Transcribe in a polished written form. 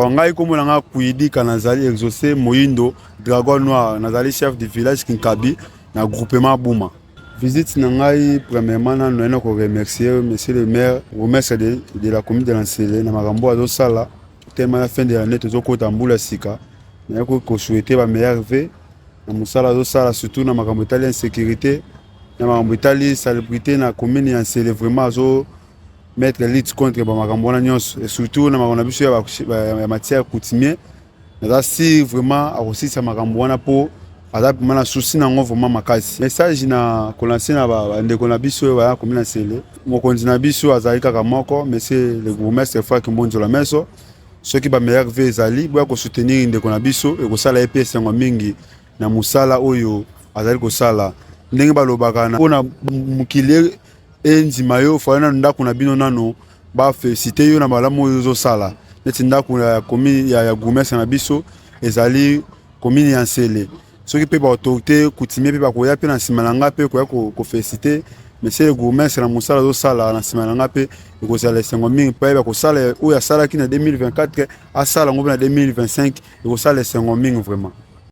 Ngai kombo na nga Kuidika, nazali Exaucé Moyindo Dragon Noir, nazali chef du village Kinkabi na groupement Buma. Visite na ngai, premièrement nano naye na koremercier monsieur le maire, bourgmestre de la commune de la Nsele na makambo azosala tema na fin de l'année, tozokota mbula sika. Naye kosouhaiter ba meilleurs vœux na mosala azosala, surtout na makambo etali insécurité, na makambo etali salubrité na commune ya Nsele. Vraiment azo mettre lutte contre bamakambo wana nyonso et surtout na makambo na biso ya matière coutumier. Naza si vraiment akosilisa makambo wana mpo aza vraiment na souci nango vraiment makasi. Message na kolancer na bandeko na biso oyo baya commune na Nsele, mokonzi na biso azali kaka moko, monsieur le bourgmestre Frank Mbonzola Meso. Soki bameilleurs vœux ezali, boya kosoutenir ndeko na biso, ekosala ye mpe esengo mingi na mosala oyo azali kosala. Ndenge balobaka, mpona mokili endima yo, fale nano ndako na bino nano baféliciter yo na malamu oyo ozosala. Neti ndako ya commune ya bourgmestre na biso ezali commune ya Nsele, soki mpe baautorité coutumier mpe bakoya mpe na nsima na nga mpe koya koféliciter monsieur le bourgmestre na mosala azosala na nsima na nga mpe, ekozala esengo mingi mpo ayeba kosala oyo asalaki na 2024, asala yango mpe na 2025, ekosala esengo mingi vraiment.